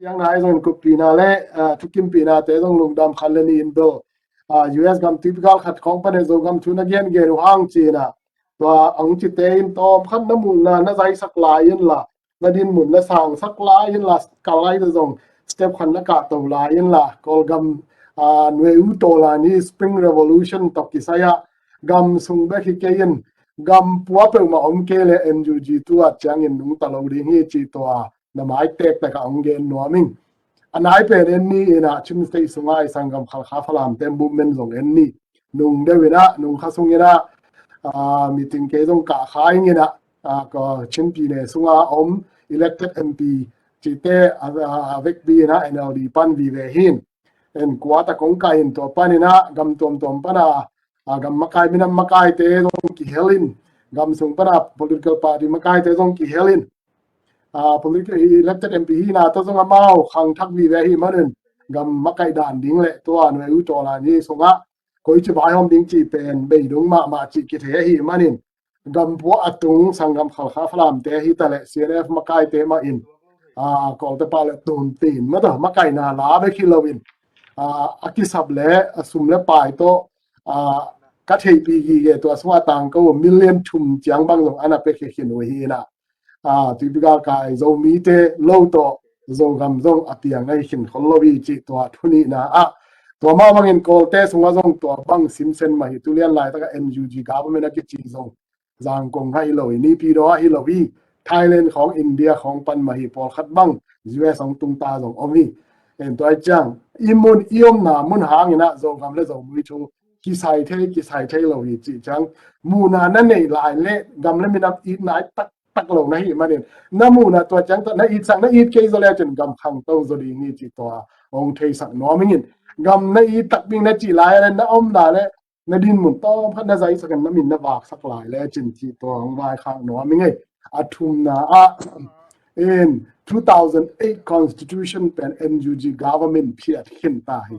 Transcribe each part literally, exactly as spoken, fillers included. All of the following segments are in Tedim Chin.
Piang nai zong kuppina le, ah, thukimpina te zong lungdam khat le nih in bel, ah, U S gam tuipi gal khat khawng pan e Zogam thu na gen gen uh hang cina. Tua ang cite in tawm khat na muhna na zaisak lai in la, na dinmun na sangsak lai in la, kal lai zong step khat na kahto lai in la, Kawlgam, ah, nuai u taw lai ni Spring Revolution tawh kisai ah gam sung bek hi kei in, gam pua peuhmah om kei le N U G tu ah ciangin nungta lo ding hi ci tua na mai tektek ah hong gen nuam ing. A nai pen en ni in ah Chin State sungah i sanggam Khalkha Falamte movement zong en ni. Nung deuh in ah, nung kha sung in ah, ah, meeting kei zong kah kha ing in ah, ah, ka Chin pyine sungah om elected M P cite a, a, a vekpi in ah N L D pan vive hin. En kuata kong kah in tua pan in ah gam tuamtuam pan a, ah, gam makai minam makaite zong kihel in, gam sung pan a political party makaite zong kihel in, ah, political elected M P hina tawh zong amau khangthak vive ahi manin gam makaih dan ding le tua nuai u taw lai ni sungah koici vaihawm ding cih pen beidong mahmah cih kithei ahi manin gam pua a tung sanggam Khalkha Falamte hi ta le C N F makaite mah in, ah, Kawlte pau le tuntin mah tawh makaihna la bek hi lo in, ah, a kisap le a sum le pai tawh, ah, ka theihpih gige tua sungah tangko million thum ciang bang zong ana pia khia khin uh hi in ah, ah, tuipi galkai Zomite lo tawh Zogam zong a piang ahi khin khol lo hi cih tua thu nihna ah, tua mah bangin Kawlte sungah zong tua bang simsen mah hi. Tulian laitakah N U G government a kici zong Zangkong kha hi lo hi, Naypyidaw kha hi lo hi, Thailand khawng, India khawng pan mah hi, pawlkhat bang U S hong tungta zong om hi. En tua ciang i mun i omna mun hang in ah Zogam le Zomui thu kisai thei, kisai thei lo hi cih ciang muhna na neih lai le gam le minam it nai taktak lo na hi manin na muhna tua ciang tawh na itsak na it kei zaw le cin gam khangto zaw ding hi cih tua hong theisak nuam ing in. Gam na it takpi na cih lai le na omna le na dinmun tawm khat na zaisak in na min na vaksak lai le cin cih tua hong vaikhak nuam ing ei. A thumna ah in two thousand eight constitution pen N U G government phiat khin ta hi.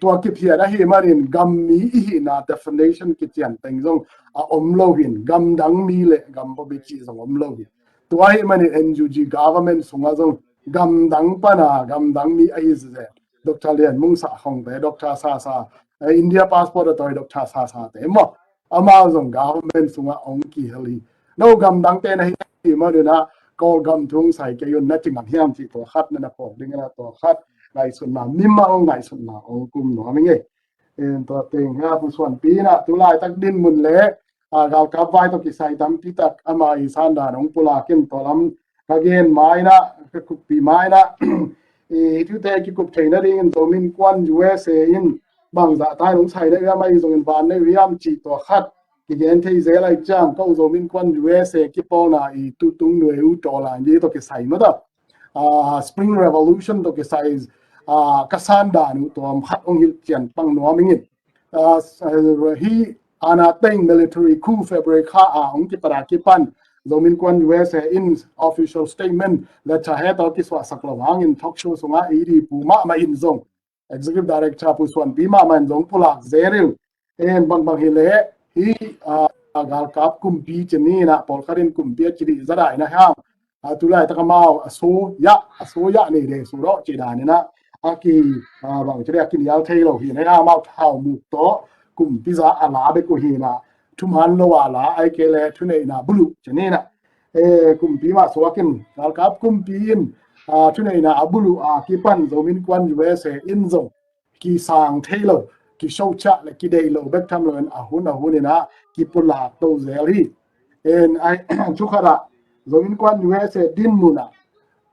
Tua kiphiat ahi manin gam mi i hihna definition kician teng zong a om lo hin, gam dang mi le gam bawm i cih zong om lo hin. Tua ahi manin N U G government sungah zong gam dang pana gam dang mi ahi zia Doctor Lian Mung Sah khawngte, Doctor Sa Sa, eh, India passport a tawi Doctor Sa Sa te maw, amau zong government sungah hong kihel hi. No gam dangte na hi manin ah Kawlgam thu hong sai kei un na ci ngam hiam cih tua khat na na phawk ding in ah tua khat ngaihsutna, mimal ngaihsutna hong kum nuam ing ei. En tua teng hi a, Pu Suanpi in ah tu laitak dinmun le, ah, galkap vai tawh kisai tampi tak ama i sandan hong pulak in tua lam ka gen ma in ah, ka kuppih ma in ah, i thute kikup theihna dingin Zomi Innkuan U S A in bangzah ta in hong sai na uh hiam, ahi zongin van na uh hiam cih tua khat kigen thei zel ahih ciang, ko Zomi Innkuan U S A kipawlna i tutung nuai u taw lai ni tawh kisai mah ta, ah, Spring Revolution tawh kisai, ah, ka sandan uh tua khat hong hilh cian pang nuam ing in. Ah, hih ana teng military coup February kha a hong kipat a kipan Zomi Innkuan U S A in official statement le tha he tawh kisuahsak lo hangin talk show sungah i di pu mahmah in zong, Executive Director Pu Suanpi mahmah in zong pulak zel in, en bangbang hi leh hih, ah, galkap kumpi ci ni in ah, pawlkhat in kumpi a ci dih za dai na hiam, ah, tu laitak amau a so yah, a so yah nei dei so dawh ci dan in ah, a ki, ah, bang ci dih a kinial thei lo hi na hiam, amau thau muk tawh kumpi za a la bek uh hi na, thuman lo a la, ahih kei leh thuneihna buluh ci ni in ah, eh, kumpi mah suak in, galkap kumpi in, ah, thuneihna a buluh a kipan Zomi Innkuan U S A in zong kisang thei lo, kisociah le kideih lo bek tham lo in a hun a hun in ah kipulak to zel hi. En ai, thu khat ah Zomi Innkuan U S A dinmun ah,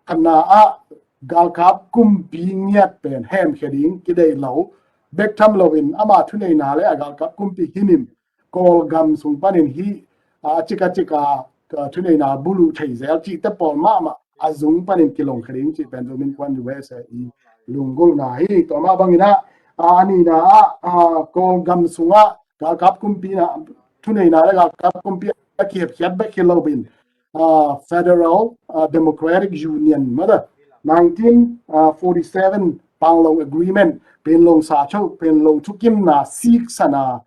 khatna ah galkap kumpi ngiat pen hemkhia ding kideih lo bek tham lo in ama thuneihna le a galkap kumpi hinim Kawlgam sung panin hih, a, a cik a cik a, a, thuneihna buluh thei zel cihte pawl mahmah a zung panin kilong khia ding cih pen Zomi Innkuan U S A i lunggulhna hi. Tua mah bangin ah, a, a nihna ah, a, Kawlgam sungah galkap kumpi in ah, thuneihna le galkap kumpi a kihepkhiat bek hi lo in, a, Federal, a, Democratic Union mah ta, nineteen forty-seven Panglong Agreement, Panglong sa cho, Panglong thukimna siksana,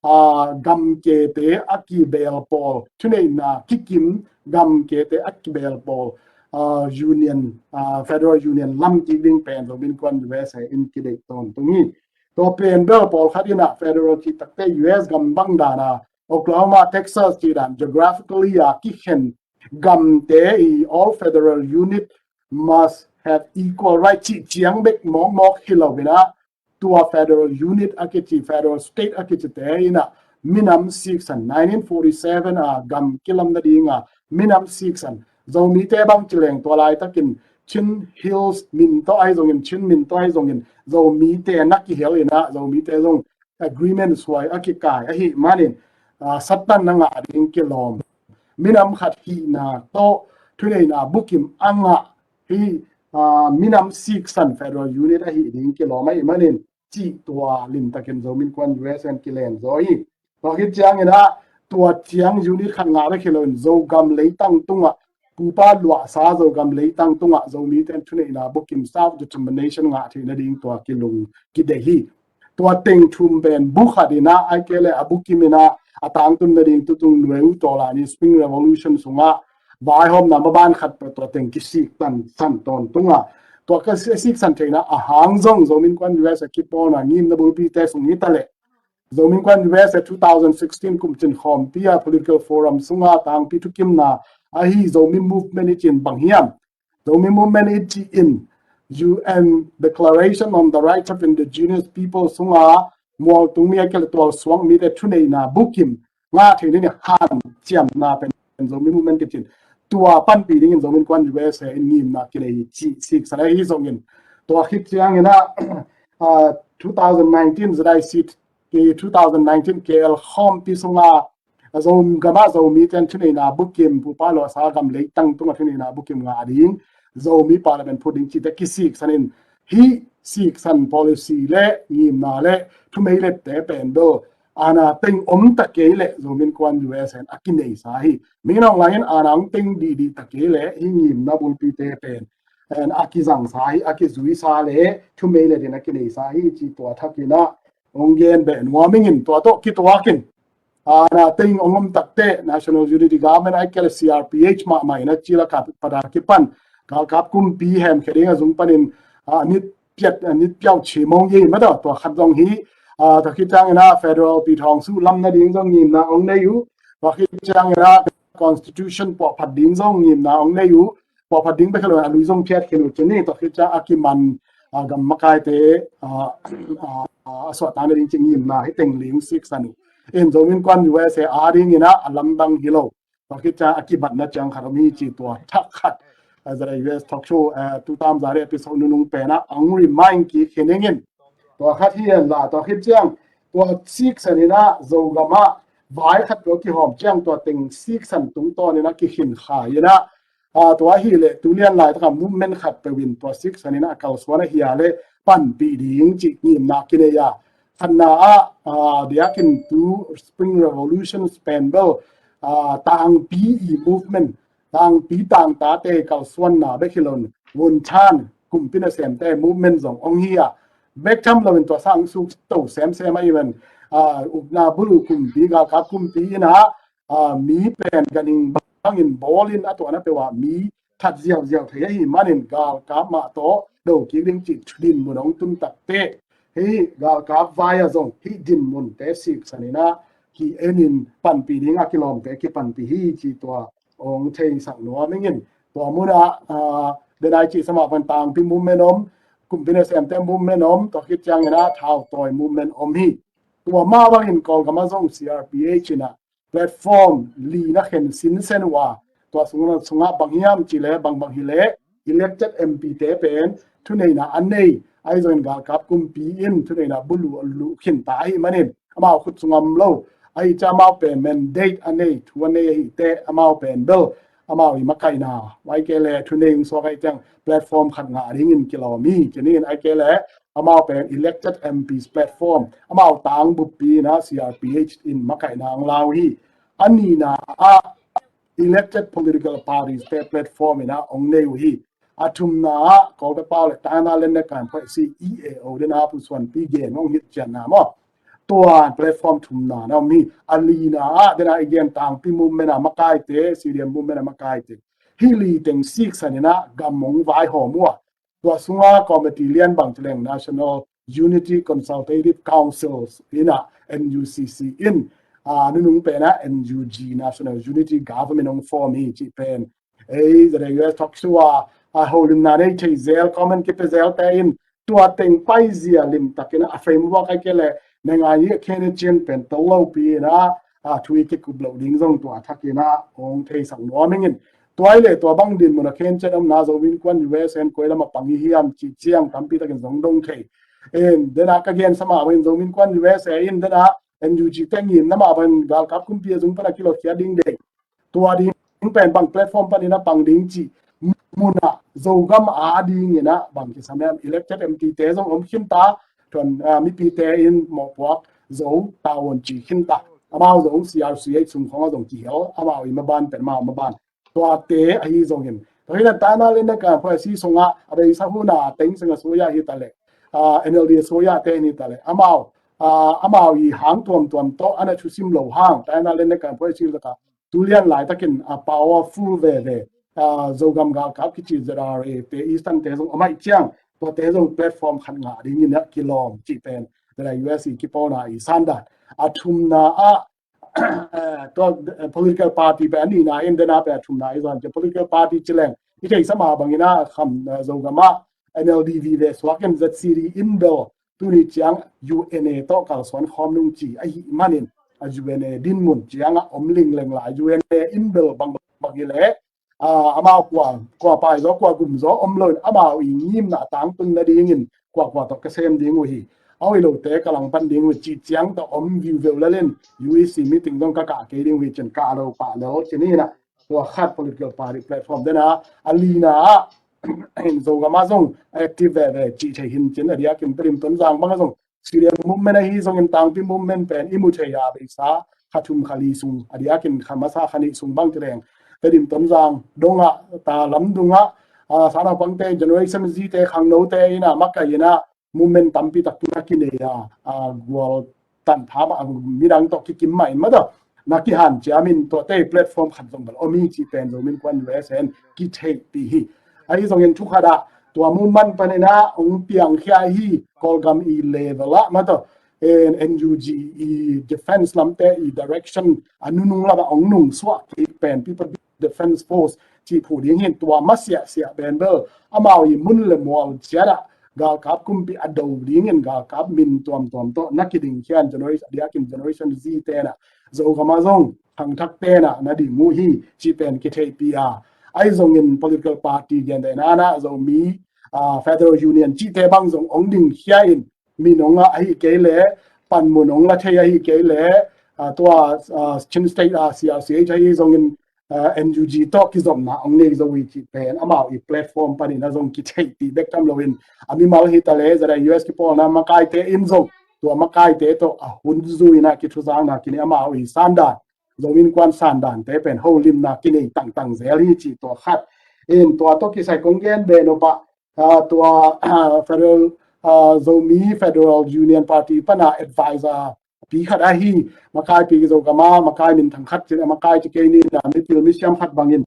a, gamkete a kibel pawl, thuneihna kikim gamkete a kibel pawl, uh, union, uh, federal union lam kik ding pen Zomi Innkuan U S A in kideih tawntung hi. Tua pen bel pawlkhat in ah federal cih takte U S gam bang dan a Oklahoma, Texas cih dan geographically a kikhen gamte i all federal unit must have equal right cih ciang bek mawkmawk hi lo in ah, tua federal unit a kici, federal state a kicite in ah minam siksan, nineteen forty-seven a gam kilam nading a minam siksan, Zomite bang ci leng tua laitakin Chin Hills min tawh ahi zongin, Chin min tawh ahi zongin Zomite na kihel in ah Zomite zong agreement suai a kikai ahih manin, ah, sattan na ngah ding kilawm. Minam khat hihna tawh thuneihna bukim a ngah hi, ah, minam siksan federal unit ahih ding kilawm ahih manin cih tua limtakin Zomi Innkuan U S A in kilen zaw hi. Tua khit ciangin ah tua ciang unit khat ngah bek hi loin Zogam leitang tungah pupa luahsa Zogam leitang tungah Zomite in thuneihna bukim self determination ngah theih nading tua kilung kideih hi. Tua teng thum pen bu khat in ah, ahih kei leh a bukim in ah, a tangtun nading tutung nuai uh tawh lai ni Spring Revolution sungah vaihawmna maban khat peuh tua teng kisik tansan tawntung a, tua ka si-, siksan theihna a hang zong Zomi Innkuan U S A kipawl a ngimna bulpite sung hi ta leh Zomi Innkuan U S A two thousand sixteen kum cin khawmpi a political forum sunga tangpi thukimna ahi Zomi movement i cin bang hiam? Zomi movement i ci in U N Declaration on the Rights of Indigenous People sunga mualtung mi a kele tual suang mite thuneihna bukim ngah theih ni hanciamna pen Zomi movement kicin tua panpih dingin Zomi Innkuan U S A in ngimna kinei hi cih siksan ahi zongin tua khit ciangin ah, ah, two thousand nineteen zadai sit ki two thousand nineteen K L khawmpi sunga a Zogam ah Zomite in thuneihna bukim pupa luahsa gam leitang tungah thuneihna bukim ngah ding Zomi Parliament phut ding cihte kisiksan in hih siksan policy le ngimna le thumeilette pen bel ana teng om ta kei leh Zomi Innkuan U S A in a kineisa hi. Mingin hong lai in ana hong teng dihdih ta kei leh hih ngimna bulpite pen a kizangsa hi, a kizuisa le thumeilet in a kineisa hi cih tua thakin ah hong gen beh nuam ing in tua tawh kituakin ana teng hong om takte National Unity Government ahih kei leh C R P H mahmah in a cil a kap pata kipan galkap kumpi hemkhia ding a zung panin a nit piat a nit piau chim hong hi mah tawh tua khat zong hi. A tua khit ciangin ah federal pi thawng suh lam nading zong ngimna hong nei uh. Tua khit ciangin ah constitution puahphat ding zong ngimna hong nei uh. Puahphat ding bek hi lo a lui zong phiat khin uh cin hi. Tua khit ciang a kiman a gam makaite a suahtak nading cih ngimna hi teng ling siksan uh. In Zomi Innkuan U S A a dingin ah a lamdang hi lo. Tua khit ciang a kibatna ciang khat om hi cih tua thak khat a zara U S talk show tu tam zari episode nunung pen ah hong remind kik hi ning in. Tua khat hi en la tua khit ciang tua siksan in ah Zogam ah vai khat tua kihawm ciang tua teng siksan tungtawn in ah kikhin kha in ah a tua hi leh tu lian laitak a movement khat peuh in tua siksan in ah a kalsuan ahi a leh panpih ding cih ngimna kinei a khatna ah a diakin tu Spring Revolution pen bel a tangpi i movement tangpi tangtate kalsuanna bek hi lo in vun than kumpi nasemte movement zong hong hi a bek tham lo in tua sang suk to semsem a i ven a ukna bulu kumpi galkap kumpi in ah a mi pen ganhing bangin bawlin a tuahna peuh ah mi that ziauziau thei ahih manin galkap mah tawh do kik ding cih dinmun hong tun takte hih galkap vai ah zong hih dinmunte siksan in ah hih en in panpih ding a kilawmte kipanpih hi cih tua hong theisak nuam ing in. Tua mun ah a denai cih sama pan tangpi movement om, kumpi nasemte movement om, tua khit ciangin ah thautawi movement om hi. Tua mah bangin Kawlgam ah zong C R P H in ah platform li na khen sinsen uh a tua sungah bang hiam cih leh bangbang hi leh elected M P te pen thuneihna a nei ahi zongin galkap kumpi in thuneihna bulu a luh khin ta ahih manin amau khut sungah om lo ahi ciang amau pen mandate a nei thu a nei ahi teh amau pen bel amau i makaihna vai kei leh thunei hong suak ahi ciang platform khat ngah dingin kilawm hi. Kei ning in ahih kei leh amau pen elected M Ps platform amau tang buppi in ah C R P H in makaihna hong lau hi. A nihna ah elected political parties te platform in ah hong nei uh hi. A thumna ah Kawlgam pau le tana len ne kan phaisi E A O den a pusuanpi gen hong hit cianna maw tua platform thumna na om hi. A lina ah den a i gen tangpi movement a makaite, C D M movement a makaite hih li teng siksan in ah gam hong vaihawm uh a, tua sungah committee lian bang ci leng National Unity Consultative Council in ah, N U C C in, a nunung pen ah N U G, National Unity Government hong form hi cih pen ei Z A U S talk show ah a holimna nei thei zel, comment kipia zel te in tua teng paizia limtakin a framework a kei le nengah i khen i cin pen tol lopi in ah, a thu i kikup loh ding zong tua thakin ah hong theisak nuam ing in. Tua i le tua bang din mun a khen cen omna Zomi Innkuan U S A in koi lam a pang i hiam cih ciang tampi takin zong dong thei. In den ah ka gen sa mah bangin Zomi Innkuan U S A in den ah N U G te ngimna mah bangin galkap kumpi a zung pan a kilawhkhia ding dei. Tua ding pen bang platform panin a pang ding cih mun ah Zogam a dingin ah bang kisam hiam, elected M P te zong om khin ta, thuan, ah, mipite in mawhpuak zo tavuan ci khin ta. Amau zong C R C H sung khawng a zong kihel, amau i maban pen amau maban. Tuate ahi zongin. Tua hi na taina le na kan phuai si sungah a beisa hun a teng seng a suya hi ta le, ah, N L D a suya te hi ta le. Amau, ah, amau i hang tuamtuam tawh ana thusim lo hang taina le na kan phuai si laka tulian laitakin a powerful veve, a, Zogam galkap kici Z R A te, Eastern te zong a maih ciang, tuate zong platform khat ngah dingin a kilawm cih pen, Z A U S i kipawlna i sandan. A thumna ah, tua, eh, political party pen a nihna in dena pen a thumna i zon cih political party ci leng i theisa mah bangin a kham, eh, Zogam ah N L D vive suak in Z C D in bel tuni ciang U N A tawh kalsuan khawm nung ci ahih manin a U N A dinmun ciang a om lingleng lai U N A in bel bang bang hi leh, ah, amau kua, kua pai zaw, kua gum zaw om lo in amau i ngimna a tangtun nadingin kua kua tawh ka sem ding uh hi. A hoih lote ka langpan ding uh hi cih ciang tawh om viuveu lel in U E C meeting zong ka kah kei ding uh hi cin kah lo pah lo cin hi na. Tua khat political party platform dena a lina ah Zogam ah zong active veve cih thei hin cin a diakin Tedim Tonzang bang a zong Syrian movement ahi zongin Tangpi movement pen i mu thei a beisa kha thum kha li sung a diakin kha masa kha nih sung bang ci leng Tedim Tonzang dongah ta lamdungah, ah, sanaupangte Generation Z te khangnote in a makai in a movement tampi tak tuna kinei a, ah, gual tanpha mah, midang tawh kikim mah in mah tawh na kihanciam in tuate platform khat zong bel om hi cih pen Zomi Innkuan U S A in kitheihpih hi. Ahi zongin thu khat ah tua movement panin a hong piangkhia hi Kawlgam i level ah mah tawh, eh, N U G i defense lamte i direction a nunung lamah hong nungsuah kik pen People Defense Force cih phu ding hin tua masiahsiah pen bel amau i mun le mual ciat ah galkap kumpi a do dingin galkap min tuamtuam tawh na kiding khian generation, a diakin Generation Z te na Zogam ah zong khangthak te na na ding uh hi cih pen kitheihpih a. Ahi zongin political party gentehna na Zomi, ah, Federal Union cihte bang zong hong ding khia in min hong ngah ahi kei leh panmun hong la thei ahi kei leh, ah, tua, ah, Chin State, ah, C R C H ahi zongin, ah, N U G tawh kizopna hong nei zo hi cih pen amau i platform panin a zong kitheihpih bek tham loin a mimal hi ta le Z A U S kipawlna makaite in zong tua makaite tawh a hun zui in a kithuzakna kinei amau i sandan Zomi Innkuan sandante pen holimna kinei tangtang zel hi cih tua khat. In tua tawh kisai kong gen be nopah, ah, tua, ah, Federal, ah, Zomi Federal Union Party pana advisor pi khat ahi makai pi Zogam ah makai minthang khat ci, makai ci kei ni na mipil misiam khat bangin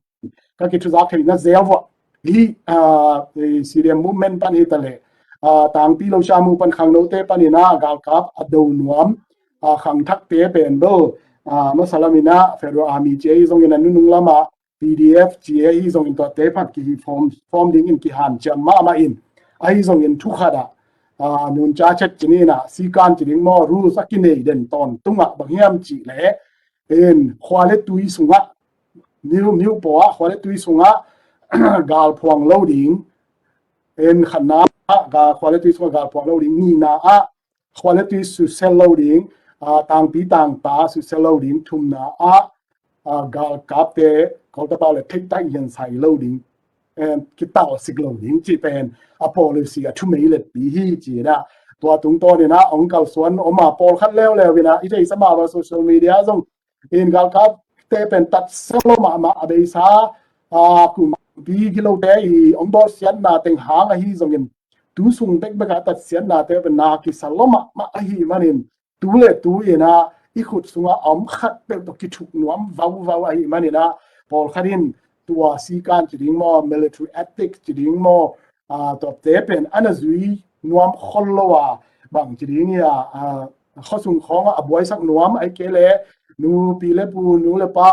ka kithuzak theihna zel vua hi, ah, i Syrian movement pan hi ta le, ah, Tangpi lo Shamu pan khangnote panin a galkap a do nuam, ah, khangthakte pen bel, ah, masa lamin a Federal Army ci ahi zongin a nunung lamah P D F ci ahi zongin tuate phat kihi form, form dingin kihanciam mahmah in ahi zongin thu khat ah, ah, nunca chet ci ni na sikan ci ding maw rules a kinei den tawntungah bang hiam cih leh in khua le tui sungah miu, miu paw ah khua le tui sungah galphuang lo ding. In khatna ah ga, khua le tui sungah galphuang lo ding. Nihna ah khua le tui susia lo ding, ah, tangpi tangta susia lo ding. Thumna ah, ah, galkapte koltapau le theihtaih hiansai lo ding. Em, kitalsik lo ding cih pen a policy a thumei letpi hi ci na. Tua tungtawn in a hong kalsuan om a pawlkhat leuleu in a i theisa mah bang social media zong in galkapte pen tatsia lo mahmah a beisa, a, kumpi gilote i hong bawlsiatna teng hang ahi zongin tu sung bekbek a tatsiatnate pen na kisa lo mahmah ahi manin tu le tu in a i khut sungah a om khat peuh tawh kithuk nuam vauvau ahi manin a pawlkhat in tua sikan ci ding maw, military ethics ci ding maw, a, tuate pen a na zui nuam khol lo a, bang ci ding ia, a, khuasung khawng a buaisak nuam ai ke le, nupi le pu, nu le pa,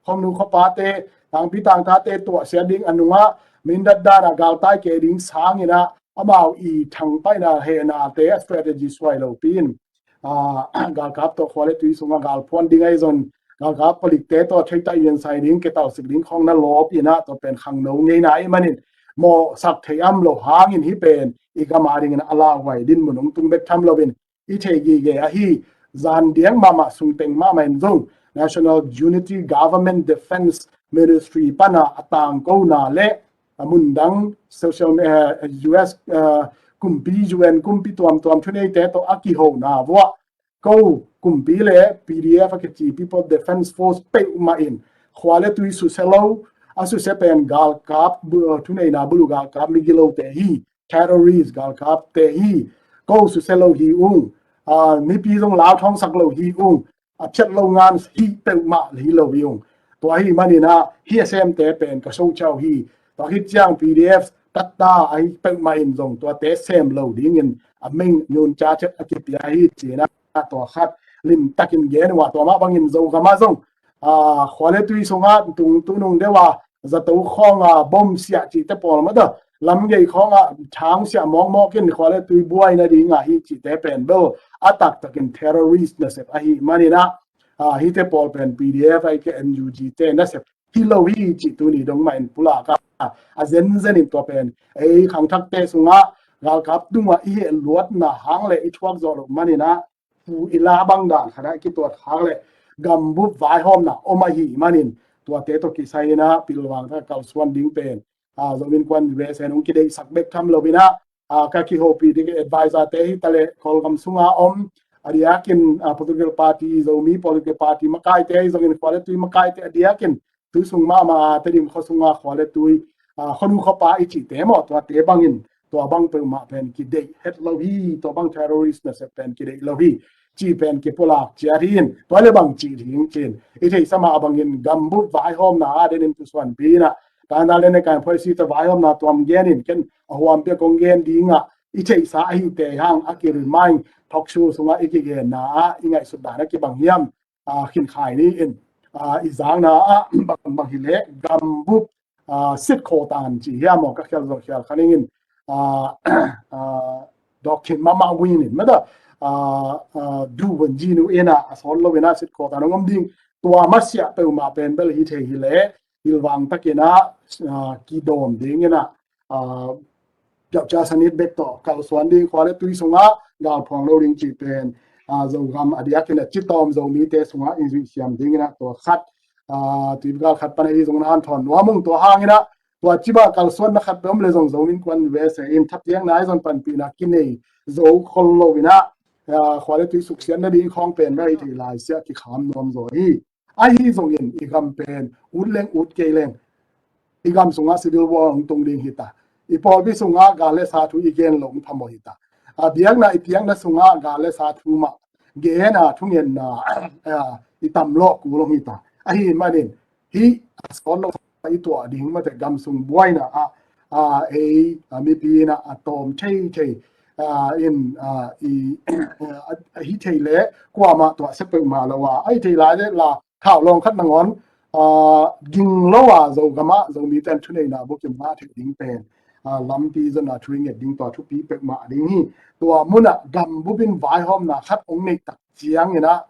khuanu khuapate, tangpi tangtate tuahsia ding a nungah mindat dan a galtai ke ding sangin ah, amau i thangpaihna hehnate a strategy suai lopi in, a, galkap tawh khua le tui sungah galphuan ding ahi zong, galkap palikte tawh theita ian sai ding, ketalsik ding khawng na lawp in ah, tua pen khangno ngeina i manin mawhsak thei am lo hangin hih pen i gam a dingin a lauhuai dinmun hong tung bek tham loin i thei gige ahi. Zan diak mahmah sungteng mahmah in zong National Unity Government Defense Ministry pana a tangkona le a mundang social, eh, U S, eh, kumpi, U N kumpi tuamtuam thuneite tawh a kihona vuah ko kumpi le P D F a kici People Defense Force peuhmah in khua le tui susia lo, a susia pen galkap, bu-, thuneina bulu galkap migilote hi, terrorist galkapte hi, ko susia lo hi ung, a, mipi zong lauthawngsak lo hi ung, a phiat lo ngan hi peuhmah hi lo hi ung. Tua hi manin ah hih a semte pen ka socau hi. Tua khit ciang P D F tatta ahi peuhmah in zong tuate sem lo dingin a meng nunca chet a kipia hi ci-in ah tua khat limtakin gen uh a, tua mah bangin Zogam ah zong, a, khua le tui sungah tung tunung deuh a zato khawng a bom siah cihte pawl mah dah lamgei khawng a thang siah mawkmawk in khua le tui buai nading a hi cihte pen bel a taktakin terrorist nasep ahi manin ah, a, hihte pawl pen P D F ahi ke N U G te nasep hi lo hi cih tuni dong mah in pulak a, a zenzen in tua pen ei khangthakte sungah galkap tungah i heh luatna hang le i thuak zawh loh manin ah pu i la bang dan khat ah i kituat khak le gambup vaihawmna om ahi manin tuate tawh kisai in ah pilvang tawh kalsuan ding pen, a, Zomi Innkuan U S A in hong kideihsak bek tham lo in ah, a, ka kihopih ding advisor te hi ta le Kawlgam sunga om a diakin, a, political party, Zomi political party makaite hi zongin khua le tui makaite a diakin tui sung mahmah a Tedim khua sunga khua le tui, a, khuanu khuapa i cihte maw tuate bangin tua bang peuhmah pen kideih het lo hi, tua bang terrorist nasep pen kideih lo hi cih pen kipulak ciat hi in, tua le bang cih ding ci-in i theihsa mah bangin gambup vaihawmna a denin pusuanpi in ah, tana le ne kan phoisi ta vaihawmna tuam gen in ken a huampi a kong gen ding ah i theihsa ahite hang a ki-remind talk show sungah i kigenna ah i ngaihsut dan a kibang hiam, a, khinkhai ni in, a, i zakna ah bang bang hi le gambup, a, sit kho tan ci hiam aw ka khial zawh khial kha ning in, a, a, dawk khin mahmah win in mada, a, a, du wun ji nu in ah a sawt lo in ah sit kho tan hong om ding, tua masiah peuhmah pen bel hi thei hi le pilvang takin ah, a, kidawm ding in ah, a, piauhcia sanit bek tawh kalsuan ding khua le tui sungah galphuang lo ding cih pen, a, Zogam a diakin a citawm Zomite sungah in zuihsiam ding in ah tua khat, a, tuigal khat pan ahi zong na hanthawn nuam ung tua hang in ah tua ciba kalsuanna khat bek om le zong Zomi Innkuan U S A in thapiakna ahi zong panpihna kinei zo khol lo in ah, a, khua le tui suksiat nading khawng pen mah hi thei lai siah kikham nuam zaw hi. Ahi zongin i gam pen ut leng ut kei leng i gam sungah civil war hong tung ding hi ta. I pawlpi sungah gal le sa thu i gen lo hong phamawh hi ta. A, biakna i piakna sungah gal le sa thu mah gen a thungetna, a, i tam lawh kul hong hi ta. Ahi manin hih a sawt lo i tuah ding mate gam sung buaina ah, a, ei, a, mipi in ah a tawm thei thei, a, in, a, i, a, a hi thei le kuamah tuah sia peuhmah lo a, a hi thei lai le la thau lawng khat nangawn, a, ging lo a Zogam ah Zomite in thuneihna bukim ngah thei ding pen, a, lampi zon a thu i nget ding tua thupi peuhmah ding hi. Tua mun ah gambup in vaihawmna khat hong neih tak ciangin ah,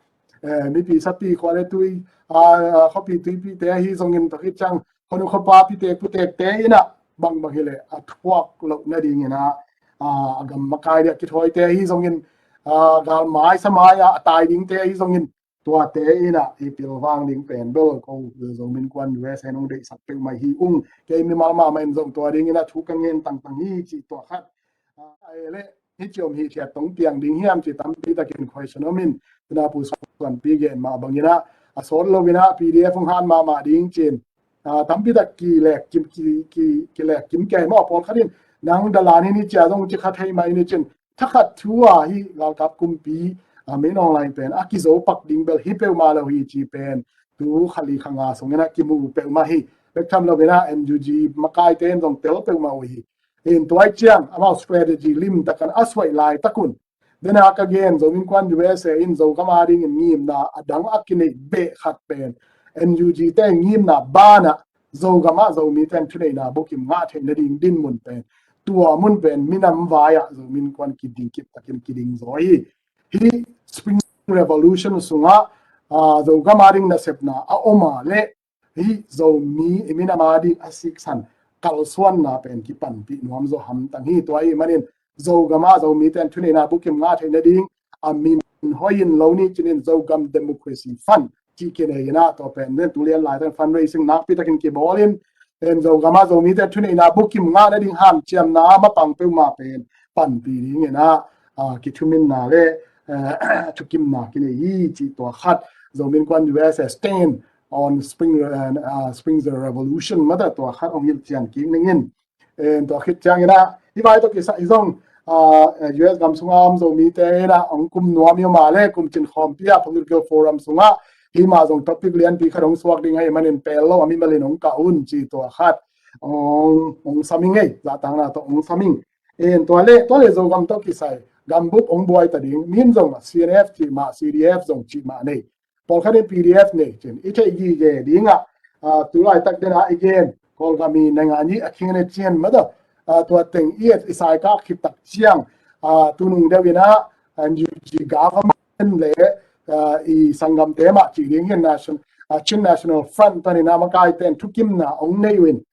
eh, mipi sapi khua le tui, a, a, khuapi tuipite ahi zongin tua khit ciang khuanu khuapa pitek putekte in ah bang bang hi le a thuak loh nading in ah, a, a gam makai dia kithawite ahi zongin, a, gal mai sa mai a, a tai dingte ahi zongin tuate in ah i pilvang ding pen bel ko Zomi Innkuan U S A in hong deihsak peuhmah hi ung. Kei mimal mahmah in zong tua ding in ah thu ka ngen tangtang hi cih tua khat. A, a, le hih ci om hi thiat tong piang ding hiam ci tampi takin question om in, tuna pusuanpi gen mah bangin ah a sawt lo in ah P D F hong han mahmah ding ci-in, a, tampi tak kilek kim, ki, ki, kilek kim kei maw, pawlkhat in nang dalan in i cia zong ci kha thei mah in i cin thakhat thu a hih galkap kumpi, a, Min Aung Hlaing pen a kizo pak ding bel hi peuhmah lo hi ci pen tu kha li kha nga sungin ah kimu peuhmah hi. Bek tham lo in ah N U G makaite in zong tel peuhmah uh hi. In tua ahih ciang amau strategy limtak in a suaih laitak un, dena ka gen Zomi Innkuan U S A in Zogam adingin ngimna a dang a kineih beh khat pen N U G te ngimna banah Zogam ah Zomite in thuneihna bukim ngah theih nading dinmun pen, tua mun pen minam vai-ah Zomi Innkuan kiding kip takin kiding zaw hi. Hih Spring Revolution sungah, ah, Zogam ading nasepna a om a leh hih Zomi i minam ading a siksan kalsuanna pen kipanpih nuam zaw hamtang hi. Tua ahih manin Zogam ah Zomite in thuneihna bukim ngah theih nading a min hoih in lo ni cinin Zogam Democracy Fund cih kinei in ah, tua pen nen tu lian laitak fundraising nakpi takin kibawl in, en Zogam ah Zomite in thuneihna bukim ngah nading hanciamna mapang peuhmah pen panpih dingin ah, ah, kithuminna le, eh, thukimna kinei hi cih tua khat. Zomi Innkuan U S A stand on Spring, uh, uh, Spring Revolution mah ta tua khat hong hilh cian kik ning in. En tua khit ciangin ah hih vai tawh kisai zong, ah, U S gam sunga om Zomite in ah hong kum nuam hi mah leh kum cin khawmpi ah political forum sungah hih mah zong topic lianpi khat hong suak ding ahih manin pel lo a mimal in hong kah un cih tua khat hong, hong sam ing ei, zahtakna tawh hong sam ing. En tua leh, tua leh Zogam tawh kisai gambup hong buai ta ding, min zong C N F cih mah, C D F zong cih mah nei. Pawlkhat in P D F nei cin i theih gige dingah, ah, tu laitak dena i gen Kawlgam i naingan i a khin a cian mah ta, ah, tua teng i et i saikak khit tak ciang, ah, tunung deuh in ah N U G government le, ah, i sanggamte mah cih ding hi in Nation-, ah, Chin National Front panin ah makaite in thukimna hong nei uh in,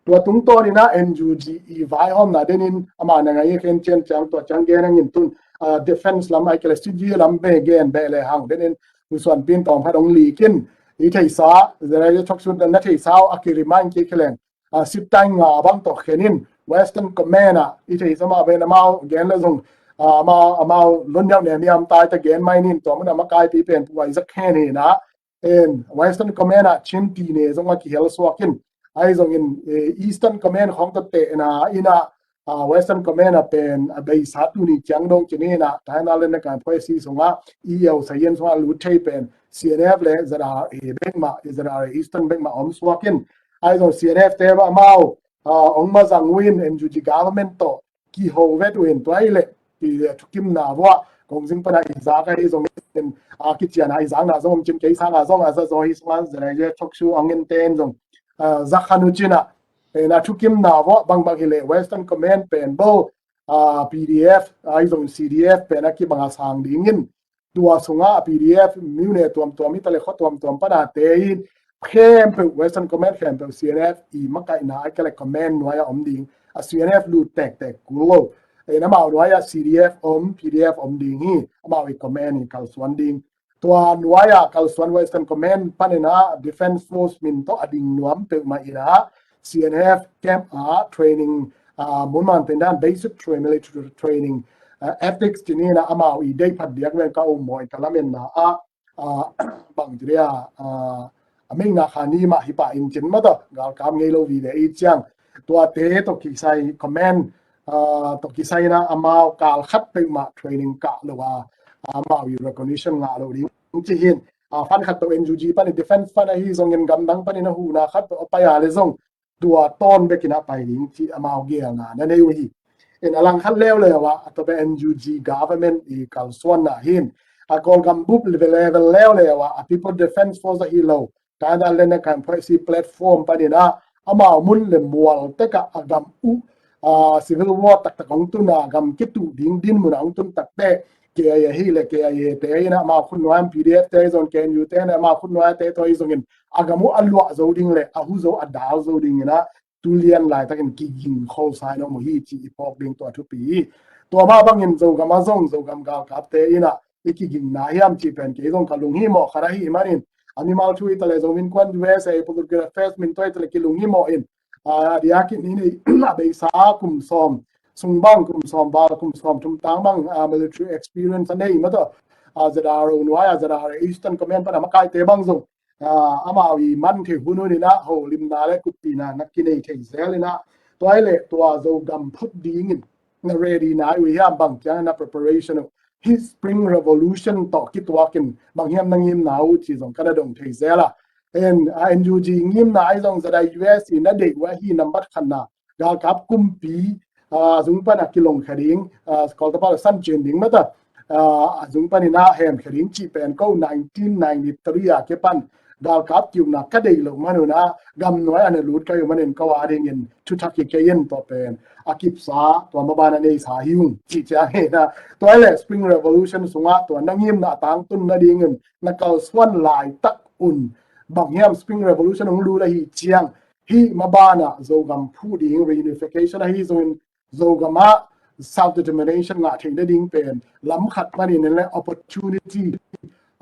tua tungtawn in ah N U G i vaihawmna denin amah na ngai i khen cian ciang tua ciang gen hangin tun, ah, defense lam ahih kei leh C G lam beh gen beh le hang denin musuanpi in tawm khat hong lik in i theihsa, Zeraia Choksu na theihsa uh a ki-remind kik hi leng, ah, sittai nga bang tawh khen in Western Command ah i theihsa mah pen amau gen le zong, ah, amau, amau lon yau ne mi am tai ta gen mai nin tua mun a makaipi pen Pu Isaac Khen hi in ah, en Western Command ah Chin Tine zong a kihel suak in, ahi zongin, eh, Eastern Command khawng tawh tehna in ah, ah, Western Command ah pen a beisa tuni ciang dong cin in ah, taina le na kan phoisi sungah i eu sayan sungah lut thei pen C N F le Z R A bek mah, Z R A Eastern bek mah om suak in, ahi zong C N F te amau, ah, hong mazang uh in N U G government tawh kiho vet uh in tua ahih leh, i thukimna vuah kong zing pana i zak ahi zongin, a kiciana i zakna zong om cin kei sanga zong a za zaw hi sunga Zeraia Choksu ang in ten zong, ah, zak khan uh cin ah, en a thukimna vuah bangbang hi leh Western Command pen bo, ah, P D F ahi zongin C D F pen a kibang a sang dingin, tua sungah a P D F miune tuamtuam hi ta le khua tuamtuam pana te in khempeuh Western Command khempeuh C N F i makaihna ahih kei leh command nuai a om ding, a C N F lut tektek kul lo. En amau nuai ah C D F om, P D F om ding hi, amau i command in kalsuan ding. Tua nuai ah kalsuan Western Command panin ah Defense Force min tawh a ding nuam peuhmah in ah C N F camp ah training, ah, mun man pen dan basic tra-, military training, ah, ethics cih ni in ah amau i deih phat diak ven ka um maw in ka lamenna ah, ah, bang ci dia, ah, a mengna kha ni mah hi pah in cin mah ta galkap ngei lo vive i ciang. Tuate tawh kisai command, ah, tawh kisai in ah amau kal khat peuhmah training kah lo a, amau i recognition ngah lo ding ci hi in. Ah, fund khat peuh N U G panin defense fund ahi zongin gamdang panin a huhna khat peuh a pai a le zong tua tawn bekin a pai ding cih amau gelna na nei uh hi. In a lang khat leuleu ah a tawp a N U G government i kalsuanna hi in, a Kawlgam bup level leuleu ah a People Defense Force ahi lo, Canada le na kan phoisi platform panin ah amau mun le mual tek ah a gam uh, ah, civil war taktak hong tun a gam kituh ding dinmun ah hong tun takte K I A hi le K I A te in ah amau khutnuai P D F te zong K N U te in ah amau khutnuai te tawh hi zongin a gam uh a luah zo ding le a hu zo a dal zo ding in ah tu lian laitakin kiging khol sai lo maw hi cih i phawk ding tua thupi hi. Tua mah bangin Zogam ah zong Zogam galkapte in ah i kigingna hiam cih pen kei zong ka lunghimawh khat ahih manin a mimal thu hi ta le Zomi Innkuan U S A political affairs min tawh hi ta le kilunghimawh in, ah, a diakin hi ni a beisa kum sawm sung bang kum sawm val kum sawm thum tang bang, ah, military experience a nei mah tawh, ah, Z R O nuai ah Z R A Eastern Command pan a makaite bang zong, ah, amau i man thei hun hun in ah holimna le kuppihna na kinei thei zel in ah tua hi leh tua Zogam phut dingin na ready na uh hiam bang ciang na preparation uh hih Spring Revolution tawh kituakin bang hiam na ngimna uh cih zong ka na dong thei zel a. En, a, N U G ngimna ahi zong ZIUSA in a deih uh ahi nambat khatna, galkap kumpi, a, zung pan a kilong kha ding, a, Kawltapa lo san cin ding mata, a, a zung pan in a hem kha ding cih pen ko nineteen ninety-three a kipan galkap kiukna ka deih lo man un a, gamnuai a na lut ka hi uh manin ko a dingin thuthak hi kei in tua pen a kipsa, tua maban a neisa hi ung cih ciang hi na. Tua le Spring Revolution sungah tua na ngimna a tangtun nadingin na kalsuan laitak un bang hiam Spring Revolution hong lut ahi ciang, hih maban ah Zogam phuh ding reunification ahi zongin Zogam ah self determination ngah theih nading pen lam khat manin le opportunity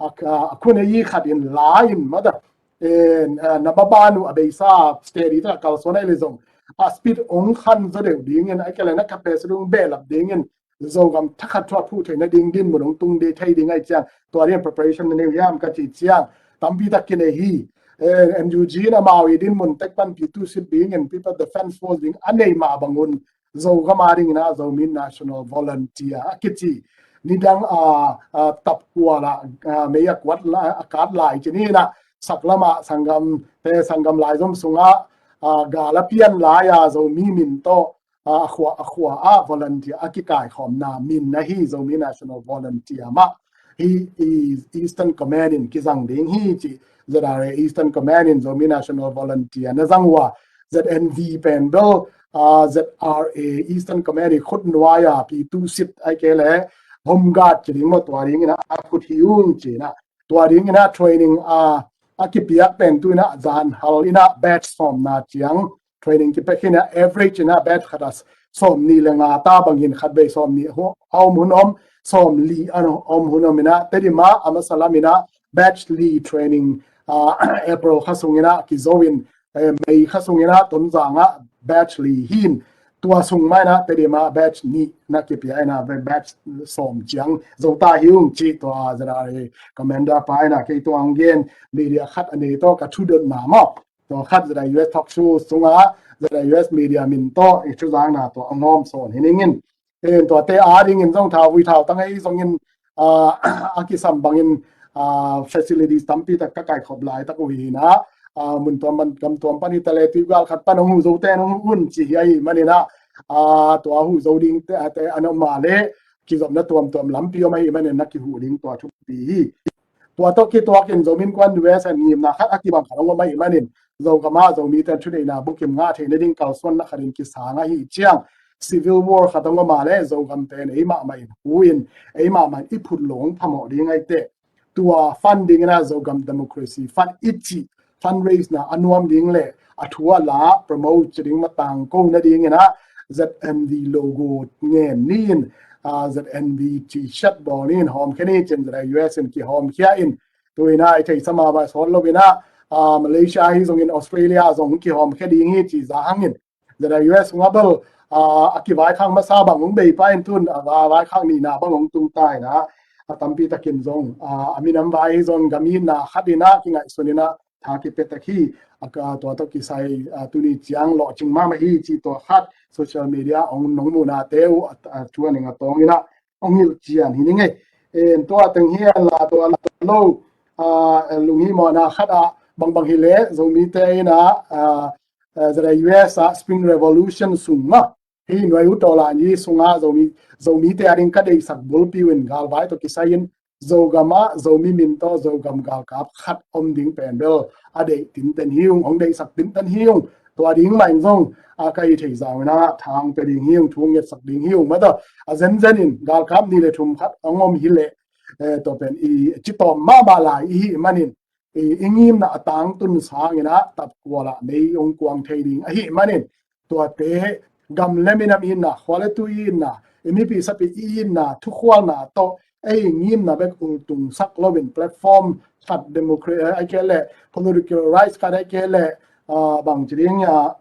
a, a, a khun ahi khat in la in mata, en, a, na maban uh a beisa steady tak a kalsuan ahi le zong a speed hong khan zaw deuh dingin, a kele na capacity hong behlap dingin Zogam thakhat thu a phuh theih nading dinmun hong tung ding thei ding ahi ciang, tua ding preparation na nei uh hiam ka cih ciang, tampi tak kinei hi. Eh, N U G in amau i dinmun tek pan P two seat dingin People Defence Force ding a nei mah bangun Zogam a dingin a Zomi National Volunteer a kici nidang a, a, tapkual ah, a, mei a kuat la, a kat lai ci ni na, saklam ah sanggamte, sanggam laizom sungah, a, gal a pian lai a Zomi min tawh, a, a khua, a khua ah volunteer a kikaikhawmna min ahi Zomi National Volunteer mah. Hih i Eastern Command in kizang ding hi ci, Z R A Eastern Command in Zomi National Volunteer na zang uh a, Z N V pen bel, a, Z R A Eastern Command i khutnuai a P two seat a kele Home Guard ci ding maw, tua dingin a khut hi ung ci na. Tua dingin a training a, a kipiak pen tu in a zan hal in a batch sawmna ciang training kipia khin a, average in a batch khat a sawmnih le nga ta bangin khat vei sawmnih hu-, a om hun om, sawmli a om hun om in a, Tedim ah a masa lam in a batch li training, a, April kha sung in a kizo in, eh, May kha sung in a Tonzang ah batch li hi in, tua sung mah in a Tedim ah batch nih na kipia in a batch sawm ciang zo ta hi ung ci tua Z R A commander pa in a kei tua hong gen media khat a nei tawh ka thudotna maw. Tua khat Z I U S talk show sungah Z I U S media min tawh i thuzakna tua a ngawm sawn hi ning in. En, tuate a dingin zong thau vui thau tang ahi zongin, a, a kisam bangin, a, facilities tampi tak ka kaikhop laitak uh hi na, a, mun tuam pan, gam tuam pan hi ta le tuigal khat pan hong huh zo te hong huh un ci hi ahi manin a, a, tua huh zo ding te, a, te an om a le kizopna tuamtuam lampi om ahi manin na kihuh ding tua thupi hi. Tua tawh kituakin Zomi Innkuan U S A in ngimna khat a kibang khat hong om ahih manin, Zogam ah Zomite in thuneihna bukim ngah theih nading kalsuanna khat in kisang ahih ciang, civil war khat hong om a le Zogamte in ei mahmah in hu in, ei mahmah in i phut lo hong phamawh ding ahi teh. Tua fund dingin a Zogam Democracy Fund i cih fundraise na a nuam ding le a thu a la promote ci ding matang ko nadingin a Z N V logo ngen ni in, a, Z N V T-shirt bawl ni in hawmkhia ni cin Z I U S in kihawmkhia in, tu in a i theihsa mah bang sawt lo in a, a, Malaysia ahi zongin Australia zong kihawmkhia ding hi ci za hangin Z I U S hong a bel, a, a kivaikhak masa bang hong bei pah in tun a va-, vaikhak nihna bang hong tung ta in a, a tampi takin zong, a, a minam vai hi zong gam itna khat in a kingaihsun in a tha kipia tak hi, a, ka, tua tawh kisai, a, tuni ciang lawhcing mahmah hi ci tua khat social media hong nong muhnate uh, a, a, thu a ning a tawng in a hong hilh cian hi ning ei. En, tua teng hi a la tua la lo, a, lunghimawhna khat ah bangbang hi leh Zomite in a, a, a, Z I U S ah Spring Revolution sung mah hi nuai uh tawh la ni sungah Zomi, Zomite a ding ka deihsak bulpi uh in galvai tawh kisai in Zogam ah Zomi min tawh Zogam galkap khat om ding pen bel a deih tinten hi ung, hong deihsak tinten hi ung. Tua ding mah in zong a ka i thei zau in a thang pia ding hi ung, thu ngetsak ding hi ung. Mata a zenzen in galkap nih le thum khat hong om hi leh, eh, tua pen i citawm mahmah lai i hih manin, i, i ngimna a tangtun sangin a tapkual ah mei hong kuang thei ding ahih manin, tuate gam le minam itna, khua le tui itna, i mipi sapi itna, thukhualna tawh ei ngimna bek ultungsak loin platform khat democracy, a, a kei le political rights khat a kei le, a, bang ci ding a,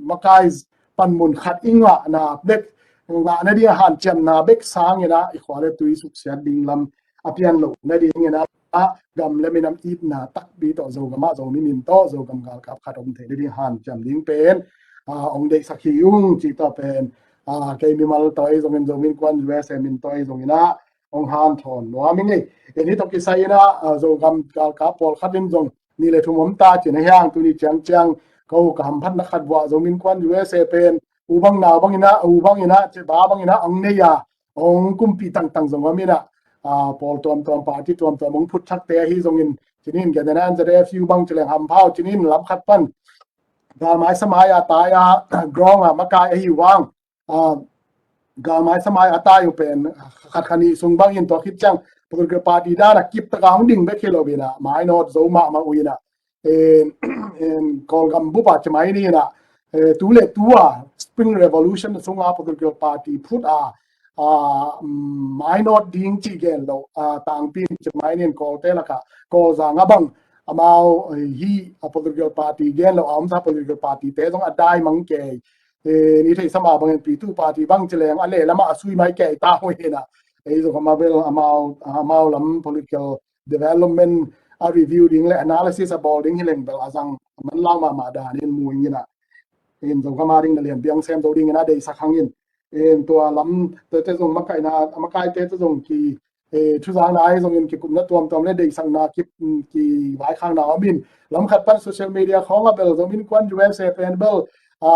makai panmun khat i ngahna bek, ngahna ding a hanciamna bek sangin a i khua le tui suksiat ding lam a pian loh nadingin a, a gam le minam itna takpi tawh Zogam ah Zomi min tawh Zogam galkap khat om thei nading hanciam ding pen, a, hong deihsak hi ung cih tawh pen, a, kei mimal tawh ei zongin Zomi Innkuan U S A min tawh ei zongin a hong hanthawn nuam ing ei. En, hih tawh kisai in a, a, Zogam galkap pawlkhat in zong ni le thum om ta cin a hiang tuni ciangciang ko ka hamphatna khat vuah Zomi Innkuan U S A pen u bang nau bangin ah, u bangin ah, ceba bangin ah ong nei a, ong kumpi tangtang zong om in ah, a, pawl tuamtuam, party tuamtuam ong phut thakte ahi zongin, cinin Gadinan Z F U bang ci leng hampha uh, cinin lam khat pan galmai samai a tai a, ground a makai ahi vang, a, galmai samai a tai uh pen khat khat nih sung bangin tua khit ciang political party dan a kip taka hong ding bek hi lo in ah, mainawt zo mahmah uh in ah, en, en, Kawlgam bup a ci mai ni in ah, eh, tu le tu a Spring Revolution sunga political party phut a, a, mm, mainawt ding ci gen lo, a, tangpi ci mai ni in Kawlte laka Kawlzang a bang amau, eh, hi a political party gen lo, a omsa political party te zong a dai mang kei. Eh, ni thei sama bangin P two party bang ci leng a le lama a sui mai kei ta hoi hi in ah. Ei zong amau bel amau, amau lam political development a review ding le analysis a bawl ding hi leng bel a zang manlang mahmah danin mu in ah, in Zogam a ding na lian biang sem zo dingin a deihsak hangin, in tua lam tete zong makaina, makaite te zong ki, eh, thuzangna ahi zongin kikupna tuamtuam le deihsakna ki, ki vaikhakna om in, lam khat pan social media khawng a bel Zomi Innkuan U S A pen bel, a,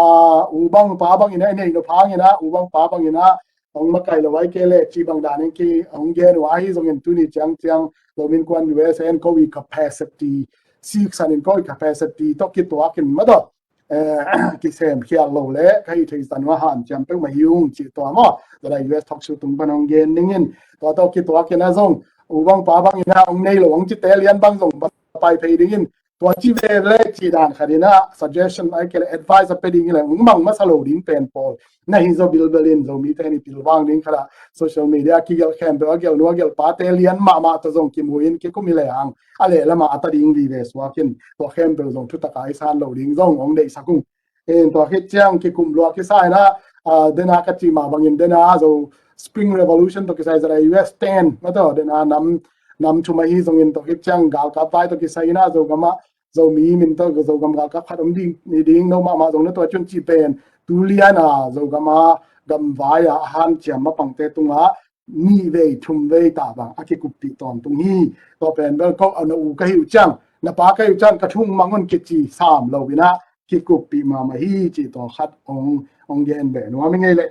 u bang pa bangin a, i nei nop hangin ah, u bang pa bangin ah ong makai lo ai kei le ci bang danin ki ong gen uh ahi zongin tuni ciangciang Zomi Innkuan U S A in ko i capacity, siksan in ko i capacity tawh kituakin mah tawh, eh, kisem khial lo le ka hih theih zan uh a hanciam peuhmah hi ung ci tua maw. Tua la U S talk show tung pan ong gen dingin, tua tawh kituakin a zong u bang pa bangin a ong nei lo ong cite lian bang zong pai phei dingin, tua ci ve le ci dan khat in ah suggestion ai kei le advice a pe ding hi le ong mang masa lo ding pen pawl na hi zaw bilbel in Zomite ni pilvang ding khat ah social media kigelh khempeuh a gelh nu a gelh pate lian mahmah tawh zong kimu in kikum hi le hang a le lama a ta ding vive suakin tua khempeuh zong thutaka i san lo ding zong ong deihsak ung. In tua khit ciang kikum lua kisa in ah, a, dena ka ci mah bangin dena zo Spring Revolution tawh kisai zara U S ten mah tawh dena nam, nam thum ahi zongin tua khit ciang galkap vai tawh kisai in ah Zogam ah Zomi min tawh Zogam galkap khat om ding, ni ding no mahmah zong na tua cun ci pen tu lian a Zogam a gamvai a a hanciam mapangte tungah nih vei thum vei ta bang a kikuppih tawntung hi. Tua pen bel ko a na u ka hi uh ciang, na pa ka hi uh ciang ka thung mang un kici sam lo in ah kikuppih mahmah hi ci tua khat ong, ong gen beh nuam i ngei leh.